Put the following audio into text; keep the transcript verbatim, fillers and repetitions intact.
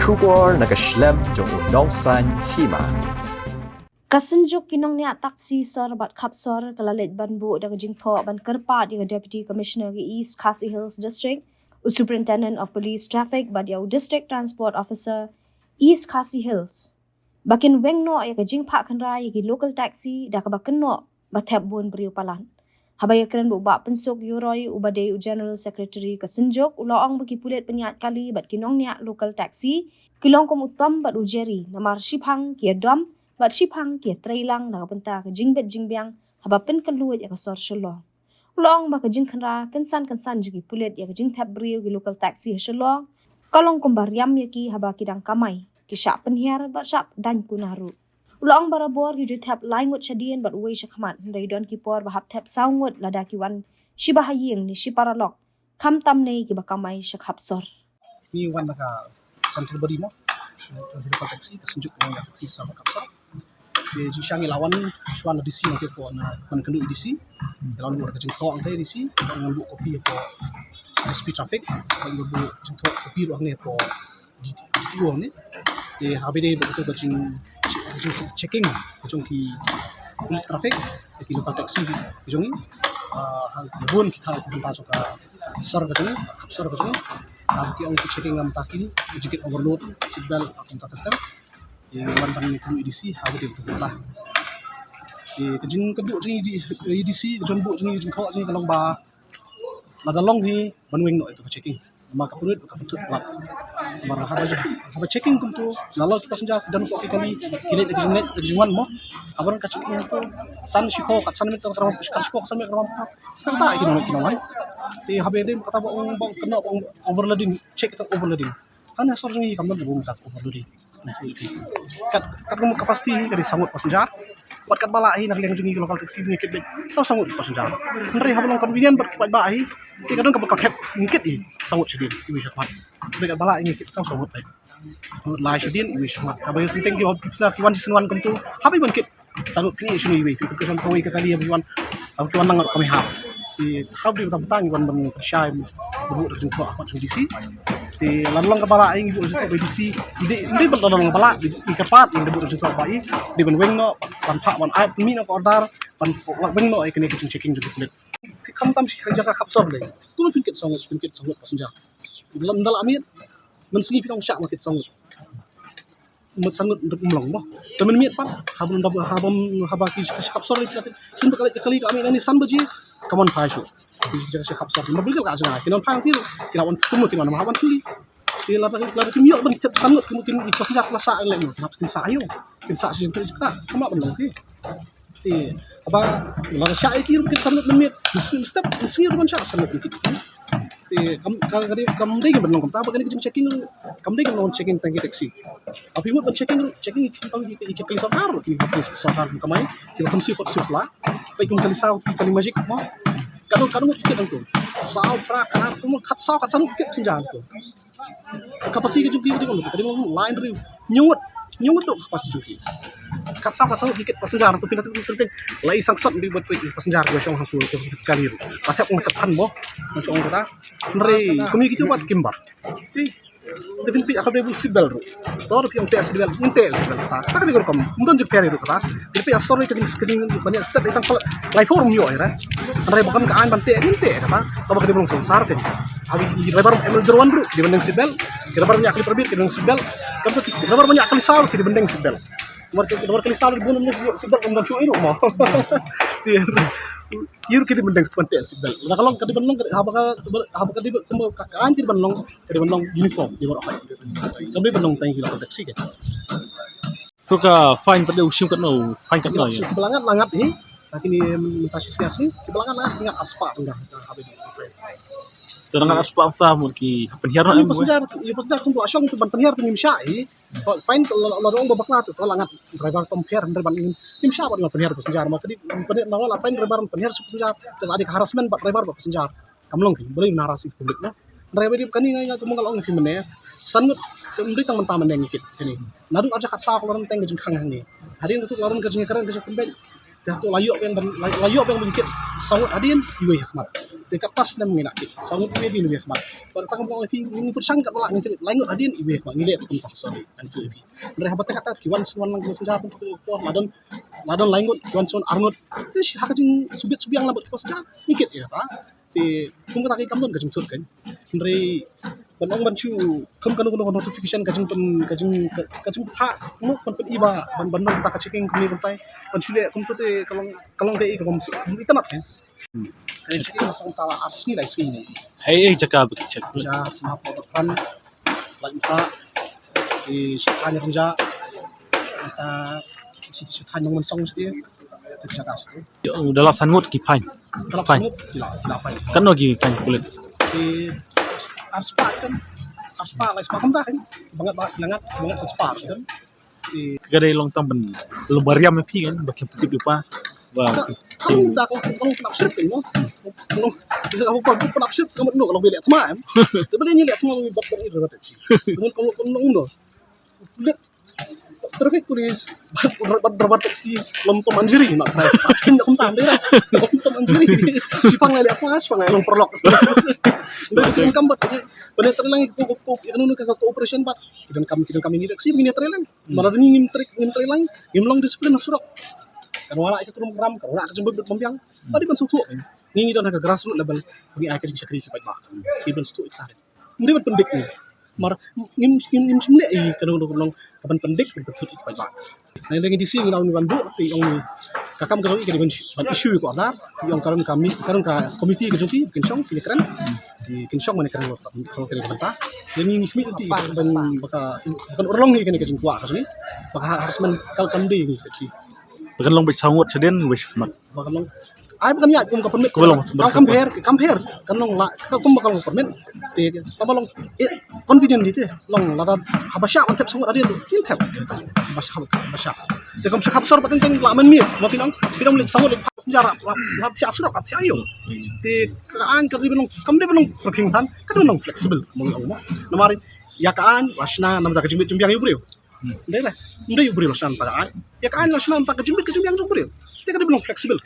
Khubor na ka shlem jong u nongsan hima. Ka Synjuk ki nongniah taxi sor bad khap sor ka la leit ban buh da ka jingthoh ban kyrpad ïa ka Deputy Commissioner ka East Khasi Hills District, u Superintendent of Police Traffic bad ïa u District Transport Officer East Khasi Hills ba kin weng noh ïa ka jingphah khynra ïa ki local taxi da kaba kynnoh ba thep bun briew palat. Haba ïakren bad u Bah Pynsuk Ïewroi uba dei u General Secretary ka Synjuk, u la ong ba ki pulit pynïaid kali bad ki nongniah local taxi ki long kum u Tom bad u Jerry, namar shiphang ki ïadom bad shiphang ki ïatreilang na ka bynta ka jingbit jingbiang haba pynkylluid ïa ka sor Shillong. U la ong ba ka jingkhynra kynsan kynsan jong ki pulit ïa ka jingthep briew ki local taxi ha Shillong ka long kumba riam ïa ki haba ki dang kamai, ki shah pynhiar bad shah daiñ kuna ruh. U la ong barabor ki ju thep lai ngut shadien bad uwei shakhmat, hynrei don ki por ba hap thep saw ngut lada ki wan shiba ha ïing ne shi paralok, khamtam ne kiba kamai sha khap sor. Ngi wan na ka Central Body mo, ka taxi, ka Synjuk ka taxi sor bad khap sor. Te jingshisha ngi la wan shuwa na D C, nangta ko na ban kynduh ïa D C. Ngi la wan buh ka jingthoh nangta ïa D C, ngan buh copy hapoh S P Traffic, ngan buh jingthoh copy ruh hangne hapoh D T O ne. Te haba dei ba ka jing, jing checking ka jong ki pulit traffic, ki local taxi ka jong ngi. Ah, ha bun ki thaw ki bynta jong ka sor ka jong ngi, khap sor ka jong ngi. Haba ki ong ki checking ngam ta ki, ki jingkit overload, seat belt, ngam ta ter ter. Te wan ban kynduh ïa D C haba dei ba ka bynta. Te ka jingkynduh jong ngi ïa D C, ka jingbuh jong ngi, ka jingthoh jong ngi ka long ba lada long hi ban weng noh ïa ka checking. Namar ka pynwit ka pynthut palat. Namar haba, haba checking kumto, la long ki passenger ki don hapoh ki kali, ki leit ki jingwan mo. Haba don ka checking kumto, san shiphew, kat san minit, kat shiphew, kat san minit, kat shiphew, kat san minit. Kata ki nong, ki nong wan. Te haba dei kata ba ong, ba ong kynnoh, ba ong overloading, check kata overloading. Hane sor jong ngi kam don ba ong kata overloading. Kat, kat kum capacity hi ka dei saw ngut passenger. Bad katba lah hi na ka liang jong ngi ki local taxi ngi kit beit saw, saw ngut passenger. Hynrei haba long convenient bad ki paidbah hi, te ka don kaba ka khep ngi kit hi saw ngut shadien iwei shakhmat. Hynrei katba lah hi ngi kit saw, saw ngut beit. Saw ngut lai shadien iwei shakhmat. Kaba ïoh synteng ki passenger ki wan shisien wan kumto, haba ban kit saw ngut pynïaid shano iwei, pynïaid shano kawei ka kali haba ki wan, haba ki wan nang ngat ka mei hap. Te haba dei ba tang ba tang wan ban pynshai ban buh da ka jingthoh ha khmat jong D C. Te lada long kaba lah ngi buh da ka jingthoh ba D C. Dei, dei ban lada long kaba lah, dei, dei kyrpad ngi buh da ka jingthoh ba i, dei ban weng noh, ban phah, ban ai pynmih noh ka order, ban weng noh ïa kane ka jingchecking jong ki pulit. Khamtam shi jaka khap sor lei. Kumno phin kit saw ngut, phin kit saw ngut passenger. Ynda la miet, mynsngi phi ong shah ma kit saw ngut. Mut saw ngut ruh ym long mo. Te mynmiet pat, haba, haba, haba ki, ki khap sor ki la, sien ba ka leit ka kali ka mih nangne san baje, ka mon phai shuh. Ki, ki, ki khap sor. Ma bun ka jaka ki non phai nangta, ki la wan kumno ki non ma wan thuli. Te lada, lada kim ïoh ban thep saw ngut, kim, kim, ki passenger ki la sah leh mo. Kin sah ïoh. Kin sah shisien te jaka. Kam lah ban long ki. Te haba lada shah ïa ki ruh kit saw ngut mynmiet, mynstep, mynstep ruh ban shah saw ngut kit. Te kam, kam, kam dei, kam dei ban long kumta, ba kane ka jingchecking ruh kam dei ban long checking tang ki taxi. Haba phi mut ban checking ruh, checking ki tang ki, ki, ki kali sorkar ruh, ki kali sorkar ki kamai, ki ba kam siew kot siew sla. Peit kum kali saw, ki kali magic mo. Katno, katno ngut ki kit hangto. Saw, phra, khatar, kum khatsaw, khatsan ngut ki kit passenger hangto. Capacity ka jong ki ka dei kumno, ka dei kumno, lai hynriew, hynñiew ngut, hynñiew ngut dei capacity jong ki. Khatsaw, khatsan ngut ki kit passenger hangto, pynthut teng teng. La i sangsot dei bad peit passenger ki ba shong hangto ki, ki kali ruh. Ba thep, ba thep than mo. Ban shong kata. Hynrei kumne kito pat kim bat. Te phin peit ha kaba dei u seat belt ruh. To ruh ki ong teh seat belt, ngin teh seat belt kata. Kata ka dei ka rukom. Ym don jingpher ruh kata. Phin peit ha sor ka jing, ka jing ban ïa step ïa tang palat. Laiphew ruh ym ïoh ïa ra. Hynrei ba don ka aiñ ban teh, ngin teh kata. Kaba ka dei ban long sensar ka. Haba ki driver M L zero one ruh ki dei ban deng seat belt. Ki driver ñiah kali permit ki dei ban seat belt. Kam tu ki driver ñiah kali saw ki dei ban deng seat belt. Namar ki driver kali saw ki dei ban deng seat belt, ym don shuh ïa ruh mo. Te ki ruh ki dei ban deng seat belt. Lada ka long ka dei ban long, haba ka, haba ka dei ban, ka aiñ ka dei ban long, ka dei ban long uniform ïa baroh. Kam dei ban long tang ïa ki local taxi ka. To ka fine pat dei u shim katno, fine katno ïa. Kiba la ngat la ngat hi. Kine mynta shi sngi, kiba la ngat la ngat, ngat arspah tyngka. To ngat arspah tyngka mut ki pynhiar noh ïa passenger, ïa passenger sum la shong tu ban pynhiar tu ngim shah hi. Fine la, la, la ong ba bakla tu, la ngat driver tom pynhiar, driver ngim shah ban pynhiar passenger ma ka dei pynhiar, la fine driver pynhiar passenger, te la dei ka harassment bad driver bad passenger. Kam long ki, balei ban harass ïa ki public na. Driver dei kane nga, nga kumba nga la ong ki mynne. San ngut, kam dei tang mynta mynne ngi kit kane. Naduh arja khatsaw ka la rung teng ka jingkhang hangne. Hadien katu ka la rung ka jingkren ka jingkynbeit. Te hato la ïoh biang ban, la, la ïoh biang ban kit saw ngut hadien, iwei ha khmat. Te katto snem ngi la kit. Saw ngut iwei hadien iwei khmat. Bad kata ka mut ngi pyrshang katba lah ngi kit lai ngut hadien iwei khmat, ngi leh kumta, sorry. Kan tu iwei. Hynrei haba te kata ki wan shu wan lang ki messenger kumta, la don, la don lai ngut, ki wan shu wan ar ngut. Te ha ka jingsngewbit sngewbiang lang bad ki messenger, ngi kit ïa kata. Te kum kata ki kam don ka jingthut kan. Hynrei ban ong ban shu kham kano kano notification ka jingpyn, ka jing, ka, ka jingpynthah, no, ban pyni ba ban, ban don kata ka checking kumne kumtai. Ban shu leh kumta te ka long, ka long kaei kaba ym itynnad kan. Ka checking la song ta la ar sngi lai sngi ne. Hei, hei, jaka ba ki check. Ja, sma po ta pran. Lait mynta ki shu thaiñ rynjah, mynta ki shu thaiñ nongmynsong shatei, te ki jaka shatei. Ïa, da la san ngut ki fine. Da la san ngut ki la, ki la fine. Katno ki fine pulit? Ki ar spah kan, ar spah, lai spah kumta kan. Bangat, bangat, bangat, bangat san spah kan. Te ka dei long tang ban long ba riam ïa phi kan, ba kim pyntip ïa pha. Ba ka, ka long ta ka long, ka long pynap syrip kan, no? Ka long, ka long pynap syrip ka mut no, ka long ba leh thma em. Te ba leh ngi leh thma ngi bat bat ngi bat taxi. Ka mut ka long, ka long no. Pulit, traffic police, bat, bat, bat, bat taxi, long Tom and Jerry ma krai. Kim da kumta dei. Long Tom and Jerry. Shipang leh thma, shipang long paralok. Nda ki kam bat. Ban ïatrei lang ko, ko, ko, ko, cooperation bad ki donkam, ki donkam ïa ngi taxi, ba ngin ïatrei lang. Ba lada ngi ngim trei, ngim trei lang, ngim long discipline ha surok. Kan wanrah ïa ka krum kram, kan wanrah ka jingbit bit bymbiang. Ba dei ban sngewthuh. Ngi ngi don ha ka grassroots level, ba ngi ai ka jingshakri ki paidbah. Ki ban sngewthuh ïa kata. Ym dei ban pyndik ngi. Mar ngim, ngim, ngim shym leh ïa kano kano ka ban pyndik ban pynthut ïa ki paidbah. Ngi ngi D C ngi la ong ngi ban buh, te ong ngi ka kam ka jong ngi ka dei ban issue, ban issue ïa ka order, te ong ka don ka mi-, ka don ka committee ka jong ki, kin shong, kin kren, ki kin shong mane kren ka bynta. Te ngi ngi khmih te ban ba ka, ba kan urlong ngi kane ka jingkwah ka jong ngi. Ba ka harassment ka kam dei ngi taxi. Ba kan long beit saw ngut shadien, beit shadien. Ba kan long. Ai ba kan ïaid kum ka permit. Ka ba long, ka kam pher, ka kam pher. Kan long la, ka kum ba kan long permit. Te, tang ba long, eh, convenient di te. Long lada haba shah ban thep saw ngut hadien tu. Ngin thep. Haba shah, haba shah. Te kum sha Khapsor ba teng teng la mynmiet. Ma phi long, phi long leit saw ngut leit passenger la, la, la thiah surok, la thiah ïew. Te ka aiñ ka dei ban long, kam dei ban long pyrkhing than, ka dei ban long flexible. Mo ong mo. Namar ïa ka aiñ la shna namar ka jingbit jingbiang ïa u briew. Ym dei re. Ym dei u briew la shna namar ka aiñ. Ïa ka aiñ la shna namar ka jingbit ka jingbiang jong u briew. Te ka dei ban long flexible.